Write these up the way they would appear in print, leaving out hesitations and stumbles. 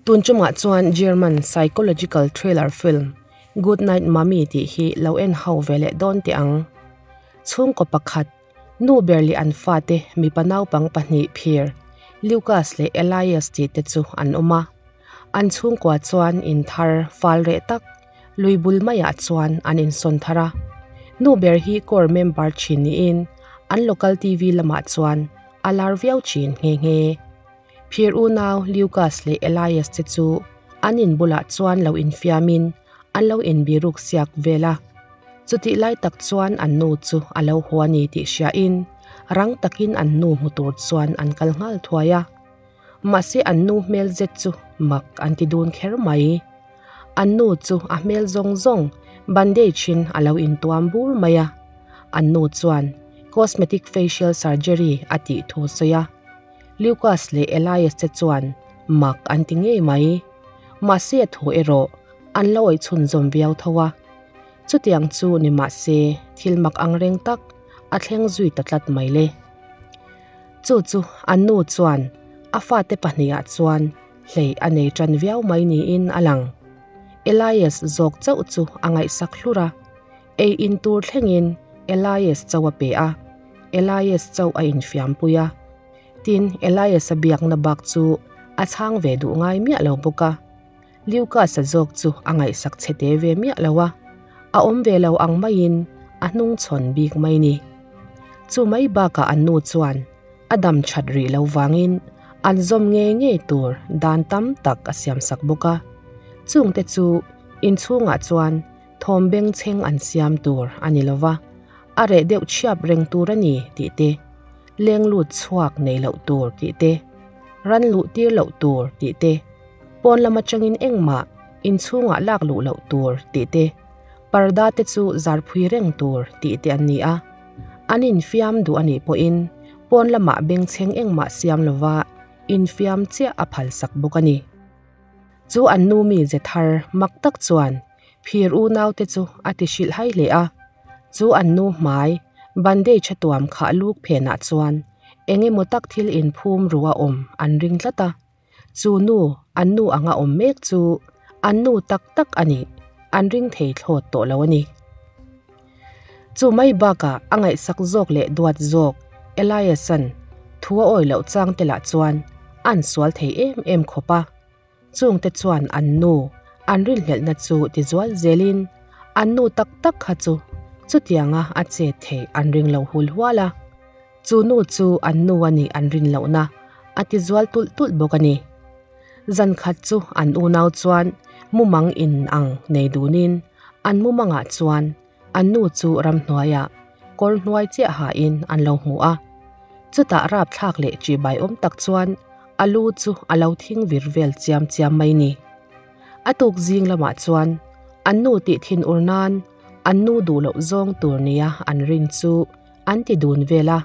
Tun chungah chuan German psychological thriller film Good Night Mommy tih hi lo en ho ve leh dawn teh ang. Chhungkaw pakhat, nu ber leh an fate mipa naupang pahnih phir, Lucas leh Elias tih te chu an awm a. An chhungkua chuan in thar fal reh tak lui bul maiah chuan an insawn thar a. Nu ber hi core member thin niin an local TV lamah chuan a lar viau thin nghe nghe. Phir unau Lucas leh Elias te chu an in bulah chuan lo infiamin an lo inbiruk siak vel a. Chutih lai tak chuan an nu chu a lo haw a ni tih hriain rang takin an nu hmu tur chuan an kal nghal thuai a. Mahse an nu hmel zet chu mak an ti dun kher mai. An nu chu a hmel zawng zawng bandage in a lo intuam bur mai a. An nu chuan cosmetic facial surgery a tih thu a sawi a. Lucas leh Elias te chuan mak an ti ngei mai. Mahse a thu erawh an lo awih chhunzawm viau tho a. Chutiang chu ni mahse thil mak ang reng tak a thleng zui ta tlat mai le. Chu chu an nu chuan a fate pahnihah chuan hlei a nei tan viau mai niin a lang. Elias zawk chauh chu a ngaihsak hlur a, ei in tur thlengin Elias chauh a pe a, Elias chauh a infiampui a. Tin, Elias-a biakna bak chu a chhang ve duh ngai miah lo bawk a. Lucas-a zawk chu a ngaihsak chhe te ve miah lo a, a awm ve lo ang maiin a hnung chhawn bik mai ni. Chu mai bakah an nu chuan a dam that rih lo vangin an zawm ngei ngei tur dan tam tak a siamsak bawk a. Chungte chu inchhungah chuan thawm bengchheng an siam tur a ni lo va, a reh deuh chhiap reng tur a ni tih te, leng lut chhuak nei loh tur tih te, ran luh tir loh tur tih te, pawn lam atangin engmah inchhungah lak luh loh tur tih te, parda te chu zarphui reng tur tih te an ni a. An infiam duh a nih pawhin pawn lamah bengchheng engmah siam lova infiam chiah a phalsak bawk a ni. Chu an nu mi ze thar mak tak chuan phir unaute chu a ti hrilh hai hle a. Chu an nu hmai bandage a tuam khah luk phenah chuan eng emaw tak thil inphum ru a awm an ring tlat a. Chu nu an nu anga awm mek chu an nu tak tak a nih an ring thei thlawt tawh lo a ni. Chu mai bakah a ngaihsak zawk leh duat zawk Elias-a'n thu a awi loh chang te lah chuan an sual thei em em khawp a. Chungte chuan an nu an rinhlelhna chu tizual zelin an nu tak tak kha chu chutianga a chet theih an ring lo hul hual a. Chu nu chu an nu a nih an rin lohna a ti zual tulh tulh bawk a ni. Zan khat chu an unau chuan mumang in ang nei dunin an mumangah chuan an nu chu ramhnuaiah kawr hnuai chiah hain an lo hmu a. Chutah rapthlak leh ṭihbai awm tak chuan a lu chu a lo thing vir vel chiam chiam mai ni. A tuk zing lamah chuan an nu tih thin ur nan an nu duh loh zawng tur nia an rin chu An ti dun vel a,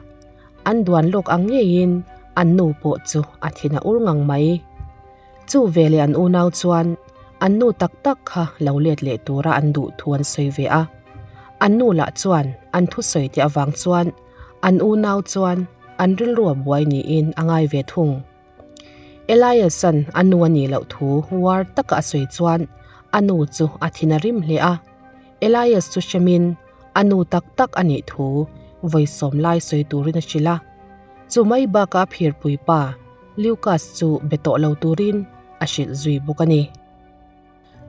an duan lawk ang ngeiin an nu pawh chu a thin a ur ngang mai. Chu veleh an unau chuan an nu tak tak kha lo let leh tura an duh thu an sawi ve a. An nu lah chuan an thusawi te avang chuan an unau chuan an rilru a buai niin a ngai ve thung. Elias-a'n a nu a nih loh thu uar taka a sawi chuan a nu chu a thin a rim hle a. Elias chu hremin a nu tak tak a nih thu vawi sawm lai sawi turin a hrilh a. Chu mai bakah phirpui pa Lucas chu be tawh lo turin a hrilh zui bawk a ni.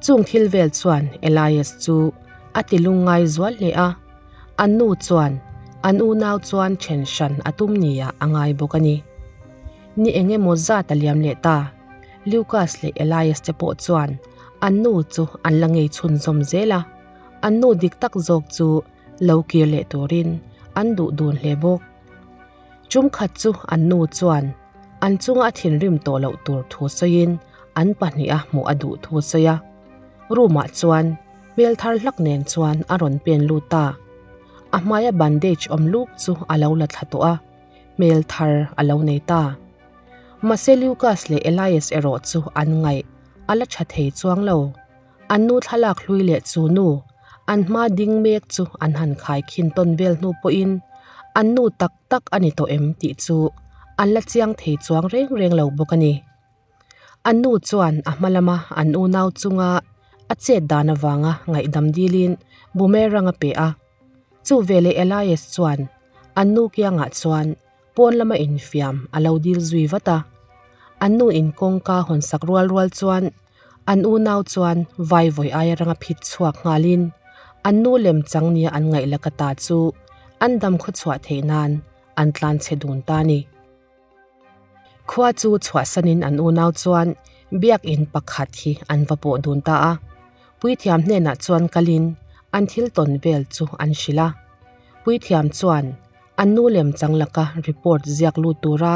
Chung thil vel chuan Elias chu a ti lungngai zual hle a, an nu chuan an unau chuan then hran a tum nia a ngai bawk a ni. Ni eng emaw zat a liam leh ta, Lucas leh Elias te pawh chuan an nu chu an la ngei chhunzawm zel a, an nu dik tak zawk chu lo kir leh turin an duh dun hle bawk. Tum khat chu an nu chuan an chunga a thinrim tawh loh tur thu sawiin an pahniha hmuh a duh thu a sawi a. Room ah chuan hmel thar hlak nen chuan a rawn pen lut ta. A hmaia bandage awm luk chu a lo la thla tawh a, hmel thar a lo nei ta. Mahse Lucas leh Elias erawh chu an ngaih a la tha thei chuang lo. An nu thlalak hlui leh chu nu an hma ding mek chu an han khai khin tawn vel hnu pawhin an nu tak tak a ni tawh em tih chu an la chiang thei chuang reng reng lo bawk a ni. An nu chuan a hma lama an unau chunga a chet dan avanga ngaihdam dilin boomerang a pe a. Chu veleh Elias chuan an nu kiangah chuan pawn lama infiam a lo dil zui vat a. An nu in kawngka hawn sak rual rual chuan an unau chuan vai vawi aia ranga phit chhuak nghalin an nu lem chang nia an ngaih laka ta chu an dam khawchhuah theih nan an tlan chhe dun ta a ni. Khua chu chhuahsanin an unau chuan biakin pakhat hi an va pawh dun ta a. Puithiam hnenah chuan kalin an thil tawn vel chu an hrilh a. Puithiam chuan an nu lem chang laka report ziak lut tura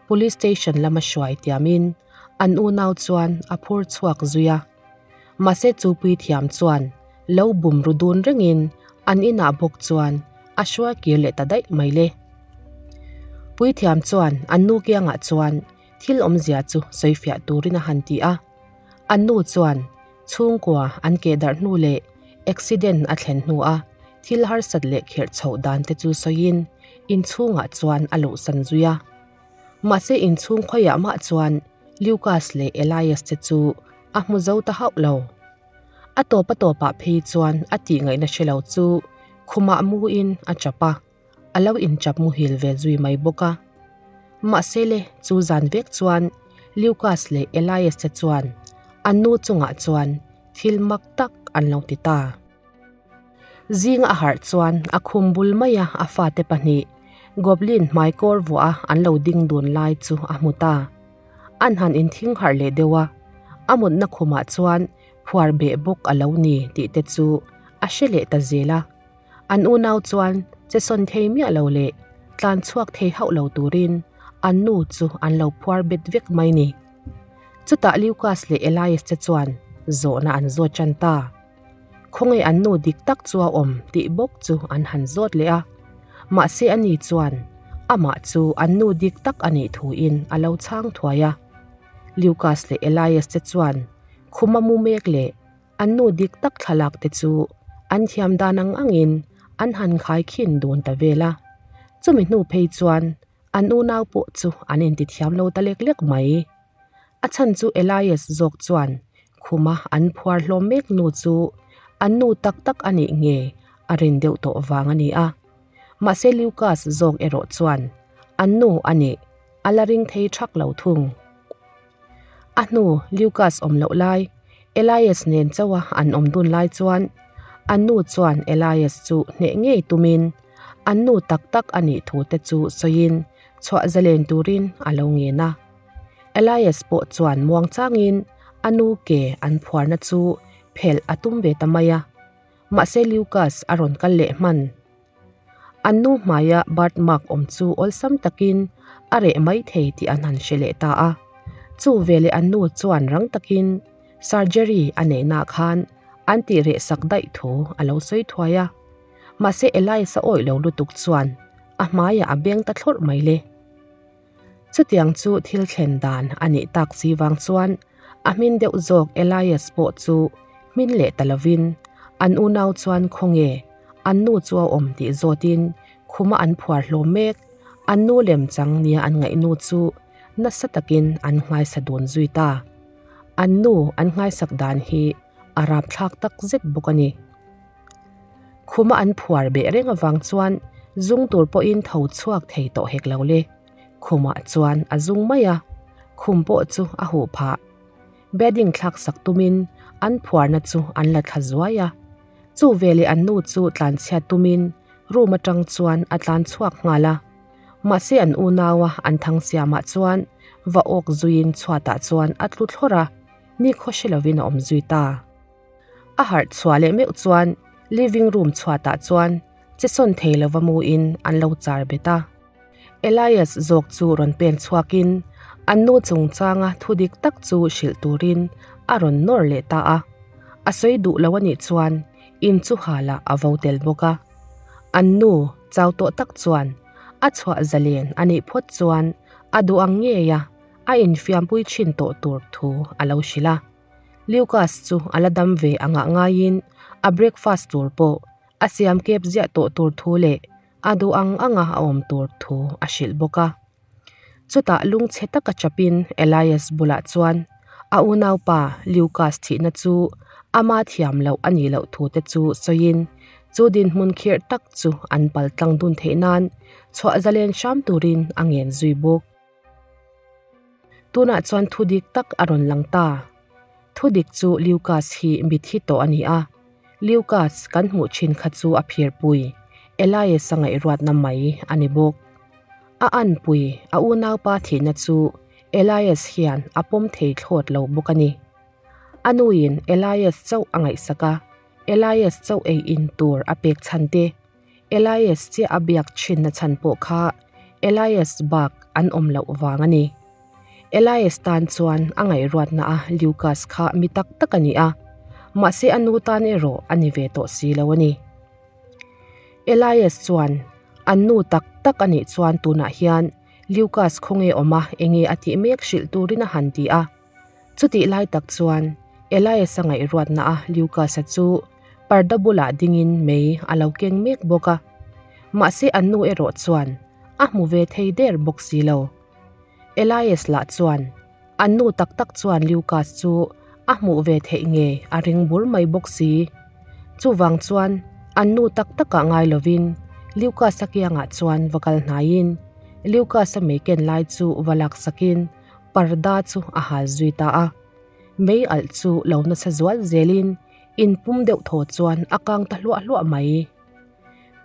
Police Station lama hruai tiamin an unau chuan a phur chhuak zui a. Mahse chu puithiam chuan lo bum ru dun rengin an inah bawk chuan a hruai kir leh ta daih mai le. Puithiam chuan an nu kiangah chuan thil awmzia chu sawifiah turin a han ti a. An nu chuan chhungkua an keh darh hnu leh accident a thlen hnua thil harsat leh kherh chhoh dan te chu sawiin inchhungah chuan a luhsan zui a. Mahse inchhung khawiah mah chuan Lucas leh Elias te chu a hmu zo ta hauh lo. A tawp a tawpah phei chuan a tih ngaihna hre lo chu khumah muin a chap a, a lo inchap muhil ve zui mai bawk a. Mahse le chu zan vek chuan Lucas leh Elias te chuan an nu chungah chuan thil mak tak an lo ti ta. Zing a harh chuan a khum bul maia a fate pahnih Goblin hmaikawr vuah a an lo ding dun lai chu a hmu ta. An han inthing harh leh deuh a, a mutna khumah chuan phuar beh bawk a lo ni tih te chu a hre leh ta zel a. An unau chuan che sawn thei miah lo leh tlan chhuak thei hauh lo turin an nu chu an lo phuar bet vek mai ni. Chutah Lucas leh Elias te chuan zawhna an zawt tan ta. Khawnge an nu dik tak chu a awm tih bawk chu an han zawt leh a. Mahse ani chuan amah chu an nu dik tak a nih thuin a lo chhang thuai a. Lucas leh Elias te chuan khuma mu mek leh an nu dik tak thlalak te chu an thiam dan ang angin an han khai khin dun ta vel a. Chumi hnu phei chuan an unau pawh chu an intithiam lo ta lek lek mai. A chhan chu Elias zawk chuan khuma an phuar hlawm mek nu chu an nu tak tak a nih nge a rin deuh tawh vang a ni a. Mahse Lucas zawk erawh chuan an nu a nih a la ring thei thak lo thung. A hnu Lucas awm loh lai Elias nen chauha an awm dun lai chuan an nu chuan Elias chu hneh ngei tumin an nu tak tak a nih thu te chu sawiin chhuah zalen turin a lo ngen a. Elias pawh chuan muang changin a nu ke an phuarna chu phelh a tum ve ta mai a, mahse Lucas a rawn kal leh hman. An nu hmaia birthmark awm chu awlsam takin a reh mai thei tih an han hre leh ta a. Chu veleh an nu chuan rang takin surgery a neihnaah khan an tih reh sak daih thu a lo sawi thuai a. Mahse Elias a awih lo lutuk chuan a hmaiah a beng ta thlawrh mai le. Chutiang chu thil thlen dan a nih tak si vang chuan a hmin deuh zawk Elias pawh chu hmin leh ta lovin an unau chuan khawnge an nu chu a awm tih zawtin khuma an phuar hlawm mek, an nu lem chang nia an ngaih nu chu nasa takin an nghaisa dun zui ta. An nu an nghaisak dan hi a rapthlak tak zet bawk a ni. Khuma an phuar beh reng avang chuan zung tur pawhin tho chhuak thei tawh hek lo le. Khumah chuan a zung mai a, khum pawh chu a huh phah. Bedding thlak sak tumin an phuarna chu an la thla zuai a. Chu veleh an nu chu tlanchhiat tumin room atang chuan a tlan chhuak nghal a. Mahse an unaua an thang siamah chuan va awk zuiin chhuatah chuan a tlu thlawrh a, nikhaw hre lovin a awm zui ta. A harh chhuah leh meuh chuan living room chhuatah chuan che sawn thei lova muin an lo char bet a. Elias zawk chu rawn pen chhuakin an nu chungchanga thu dik tak chu hrilh turin a rawn nawr leh ta a. A sawi duh lo a nih chuan in chu halah a vo tel bawk a. An nu chau tawh tak chuan a chhuah zalen a nih phawt chuan a duh ang ngei a, a infiampui thin tawh tur thu a lo hrilh a. Lucas chu a la dam ve a ngah ngaiin a breakfast tur pawh a siam kep ziah tawh tur thu leh a duh ang anga a awm tur thu a hrilh bawk a. Chutah lungchhe taka chapin Elias bulah chuan A unaupa Lucas thihna chu ama thiam loh a nih loh thu te chu sawiin chu dinhmun khirh tak chu an pal tlang dun theih nan chhuah zalen hram turin a ngen zui bawk. Tunah chuan thu dik tak a rawn lang ta. Thu dik chu Lucas hi mithi tawh a ni a, Lucas kan hmuh thin kha chu a phirpui Elias a ngaihruatna mai a ni bawk. A anpui a unaupa thihna chu Elias hian a pawm thei thlawt lo bawk a ni. A nuin Elias chauh a ngaihsak a, Elias chauh ei in tur a pek chhan te, Elias chiah a biak thinna chhan pawh kha Elias bak an awm loh vang a ni. Elias tan chuan a ngaihruatna a Lucas kha mi tak tak a ni a, mahse a nu tan erawh a ni ve tawh si lo a ni. Elias chuan an nu tak tak a nih chuan tunah hian Lucas khawnge awm a enge a tih mek hrilh turin a han ti a. Chutih lai tak chuan Elias-a ngaihruatna a Lucas-a chu parda bulah dingin mei a lo keng mek bawk a. Mahse an nu erawh chuan a hmu ve thei der bawk si lo. Elias lah chuan an nu tak tak chuan Lucas chu a hmuh ve theih nge a ring bur mai bawk si. Chuvang chuan an nu tak takah ngai lovin Lucas-a kiangah chuan va kal hnaiin Lucas-a mei ken lai chu va laksakin parda chu a hal zui ta a. Mei alh chu lo nasa zual zelin in pum deuh thaw chuan a kang ta hluah hluah mai.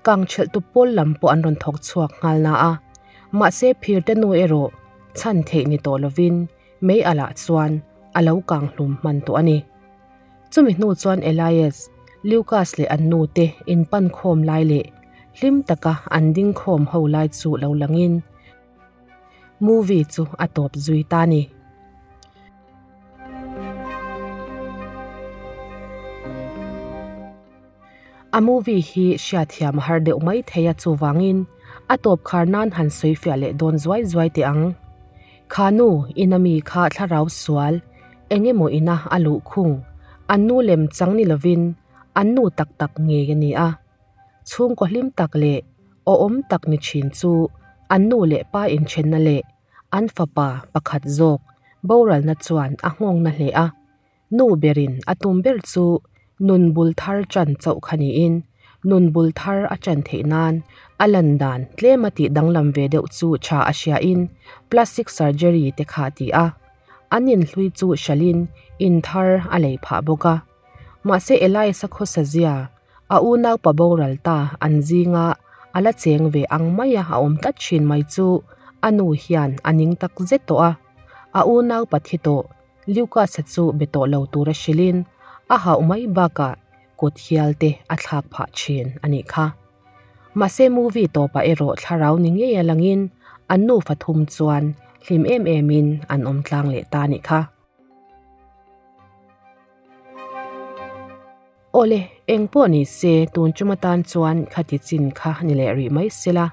Kang chhelh tu pawl lam pawh an rawn thawk chhuak nghal na a, mahse phirte nu erawh chhan theih ni tawh lovin mei alh ah chuan a lo kang hlum hman tawh a ni. Chumi hnu chuan Elias, Lucas leh an nu te in pan khawm lai leh hlim taka an ding khawm ho lai chu lo langin Movie chu a tawp zui ta ni. A movie hi hriatthiam a har deuh mai thei a chuvangin a tawp khar nan han sawi fiah leh dawn zuai zuai teh ang. Kha nu ina mi kha thlarau sual eng emaw ina a luh khung an nu lem chang ni lovin an nu tak tak ngei a ni a. Chhungkaw hlim tak leh awhawm tak ni thin chu an nu leh pa inthenna leh an fapa pakhat zawk boralna chuan a nghawngna hle a. Nu berin a tum ber chu nun bul thar chan chauh kha niin nun bul thar a chan theih nan a lan dan tlem a tih danglam ve deuh chu tha a hriain plastic surgery te kha a ti a. An inhlui chu hralhin in thar a lei phah bawk a. Mahse Elias-a khawsa zia A unaupa boral ta an zinga a la cheng ve ang maia a awm tlat thin mai chu a nu hian a ning tak zet tawh a. A unaupa thi tawh Lucas-a chu be tawh lo tura hrilhin a hauh mai bakah kut hial te a thlak phah thin a nih kha. Mahse movie tawpah erawh thlarau ni ngei a langin an nufa thum chuan hlim em emin an awm tlang leh ta a nih kha. Awle, eng pawh ni se tun tum atan chuan khati chin kha ni leh rih mai sela.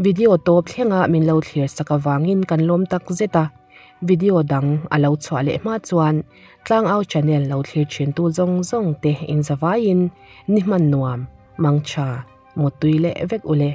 Video tawp thlenga min lo thlir sak avangin kan lawm tak zet a, video dang a lo chhuah leh hma chuan Tlangau channel lo thlir thintu zawng zawng te inzavaiin ni hman nuam, mangtha, mutui leh vek ule.